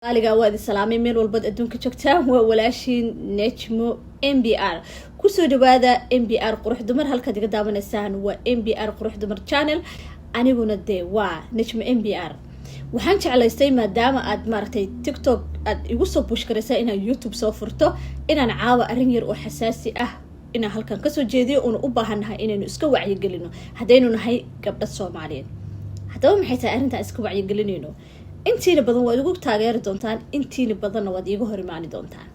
Qaaliga, waa idin salaamay meel walbaad adduunka joogtaan. Waa walaashiin Nejmo MBR. Kusoo dhawaada MBR Qurux Dumar. Halkaad iga daawanaysaan waa MBR Qurux Dumar channel, aniguna dee waa Nejmo MBR. Waxaan jeclaystay, maadaama aad maaragtay TikTok aad igu soo push karaysaa, inaan YouTube soo furto, inaan caawa arrin yar oo xasaasi ah inaan halkan kasoo jeediyo, uuna u baahannahay inaynu iska wacyigelino haddaynu nahay gabdha Soomaaliyeed. Haddaba maxay tahay arrintaan iska wacyigelinayno? Intiina badan waad igu taageeri doontaan, intiina badanna waad iiga hor imaani doontaan.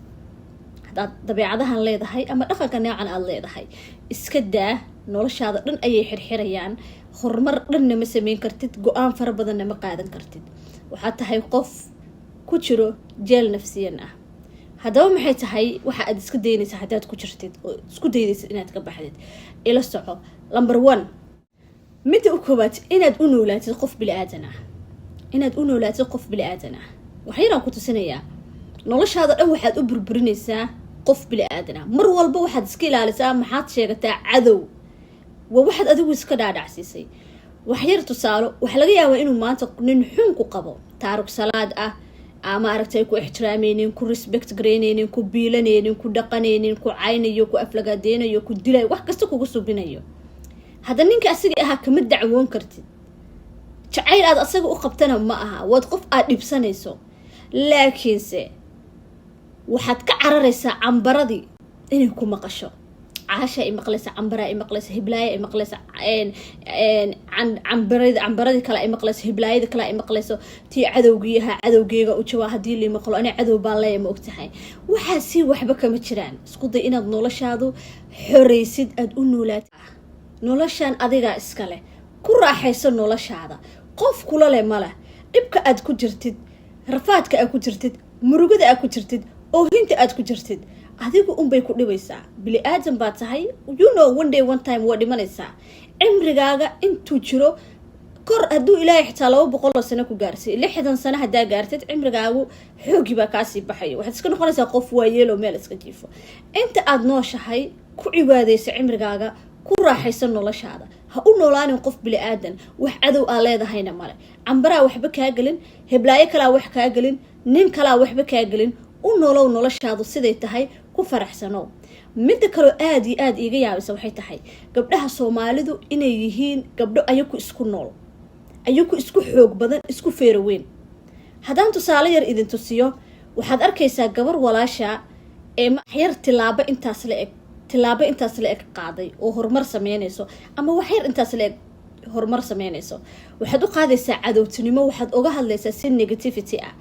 Haddaad dabeecadahan leedahay ama dhaqanka noocan aada leedahay, iska daa. Noloshaada dhan ayay xirxirayaan, horumar dhanna ma sameyn kartid, go-aan fara badanna ma qaadan kartid. Waxaad tahay qof ku jiro jeel nafsiyan ah. Haddaba maxay tahay waxa aad iska daynaysa haddaad ku jirtid oo isku daynaysid inaad ka baxdid? Ila soco. Number one, midda u koowaad, inaad u noolaatid qof bili-aadan ah. Inaad u noolaatid qof bili-aadan ah, waxyaraan ku tusinayaa. Noloshaada dhan waxaad u burburinaysaa qof bili-aadan ah. Mar walba waxaad iska ilaalisaa, maxaad sheegataa, cadow. Waa waxaad adigu iska dhaadhacsiisay. Waxyar tusaalo, waxaa laga yaabaa inuu maanta nin xun ku qabo, taaruk salaad ah, ama aragtay ku ixtiraameynin, ku respect garayneynin, ku biilaneynin, ku dhaqaneynin, ku caynayo, ku aflagaadeynayo, ku dilayo, wax kasta kugu subinayo. Hadda ninka asaga ahaa kama dacwoon kartid. Jacayl aad asaga u qabtana ma aha, waad qof aad dhibsanayso. Laakiinse waxaad ka cararaysaa cambaradii inay ku maqasho. Caasha i maqlaysa, cambaraa i maqlaysa, hiblaaya i maqlaysa, cambarad, cambaradii kale i maqlayso, hiblaayada kale i maqlayso, tii cadowgii ahaa cadowgeyga u jawaa. Haddii lii maqlo, ani cadow baan leeya, ma ogtahay? Waxaasi waxba kama jiraan. Isku day inaad noloshaadu xoreysid, aada u noolaatid. Noloshan adigaa iskale, ku raaxayso noloshaada. Qof kula leh ma leh. Dhibka aad ku jirtid, rafaadka aad ku jirtid, murugada aad ku jirtid, oohinta aad ku jirtid, adigu unbay ku dhibaysaa. Bili aadan baa tahay, one day, one time waa dhimanaysaa. Cimrigaaga intuu jiro kor, hadduu Ilaahay xitaa 200 oo sano ku gaarsiiy, 60 sano haddaa gaartid, cimrigaagu xoogii baa kaasii baxayo. Waxaad iska noqonaysaa qof waayeelo meel iska jiifo. Inta aada nooshahay, ku cibaadayso cimrigaaga, ku raaxayso noloshaada. Ha u noolaanin qof bili aadan. Wax cadow aa leedahayna male. Cambaraa waxba kaa gelin, heblaayo kalaa wax kaa gelin, nin kalaa waxba kaa gelin. U nolow noloshaadu siday tahay, ku faraxsanow. Midda kaloo aada iyo aada iiga yaabaysa waxay tahay gabdhaha Soomaalidu inay yihiin gabdho ayaku isku nool, ayaku isku xoog badan, isku feero weyn. Haddaan tusaale yar idin tusiyo, waxaad arkaysaa gabar walaasha ee waxyar tilaabo intaas la eg, tilaabo intaas la eg qaaday oo horumar sameynayso, ama waxyar intaas la eg horumar sameynayso. Waxaad u qaadaysaa cadowtinimo, waxaad uga hadlaysaa si negativity ah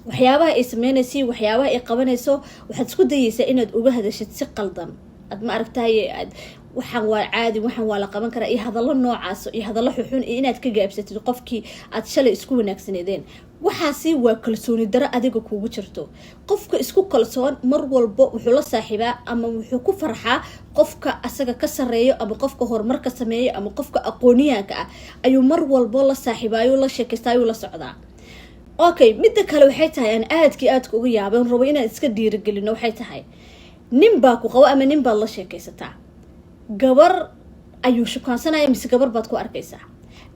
waxyaabaha ay sameynaysa, waxyaabaha ay qabanayso. Waxaad isku dayeysaa inaad uga hadashid si qaldan. Aad ma aragtaye, aad waxaan waa caadi, waxaan waa la qaban karaa, iyo hadallo noocaas iyo hadallo xuxun, iyo inaad ka gaabsatid qofkii aad shalay isku wanaagsaneedeen. Waxaasi waa kalsooni daro adiga kugu jirto. Qofka isku kalsoon mar walba wuxuu la saaxiibaa ama wuxuu ku farxaa qofka asaga ka sareeyo, ama qofka horumarka sameeyo, ama qofka aqooniyaanka ah ayuu mar walbo la saaxiibaayo, la sheekaystaayu, la socdaa. Okay, midda kale waxay tahay aan aadkii aadka uga yaabay, rabo inaan iska dhiirigelino, waxay tahay nin baa ku qabo ama nin baad la sheekaysataa, gabar ayuu shukaansanaya mise gabar baad ku arkaysaa.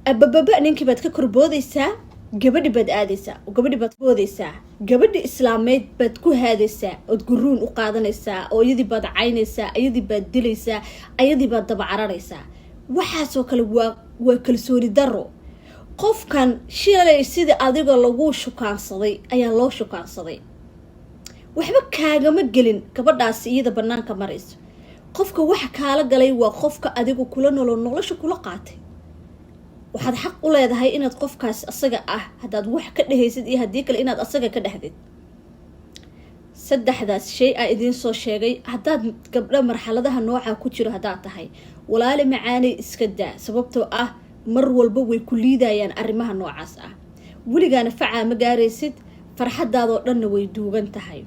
Abababa, ninkii baad ka korboodaysaa, gabadhi baad aadaysaa, gabadhi baad boodaysaa, gabadhi islaameyd baad ku haadaysaa, ood guruun u qaadanaysaa, oo iyadii baad caynaysaa, iyadii baad dilaysaa, ayadii baad daba cararaysaa. Waxaasoo kale waa kalsooni daro. Qofkan shilay sida adiga lagu shukaansaday ayaa loo shukaansaday. Waxba kaagama gelin gabadhaasi iyada banaanka marayso. Qofka waxa kaala galay waa qofka adigu kula nolo, nolosha kula qaatay. Waxaad xaq u leedahay inaad qofkaas asaga ah haddaad wax ka dhehaysid iyo haddii kale inaad asaga ka dhexdid. Saddexdaas shay aa idiin soo sheegay, haddaad gabdho marxaladaha noocaa ku jiro haddaad tahay, walaali macaanay, iska daa. Sababtoo ah mar walba way ku liidayaan arrimaha noocaas ah. Weligaana facaa ma gaaraysid, farxadaadoo dhanna way duugan tahay.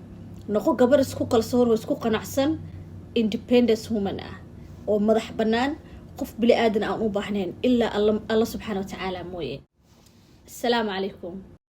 Noqo gabar isku kalsoon oo isku qanacsan, independence woman ah oo madax bannaan, qof bili aadan aan u baahnayn ilaa Alla subxaana wa tacaala mooye. Asalaamu calaykum.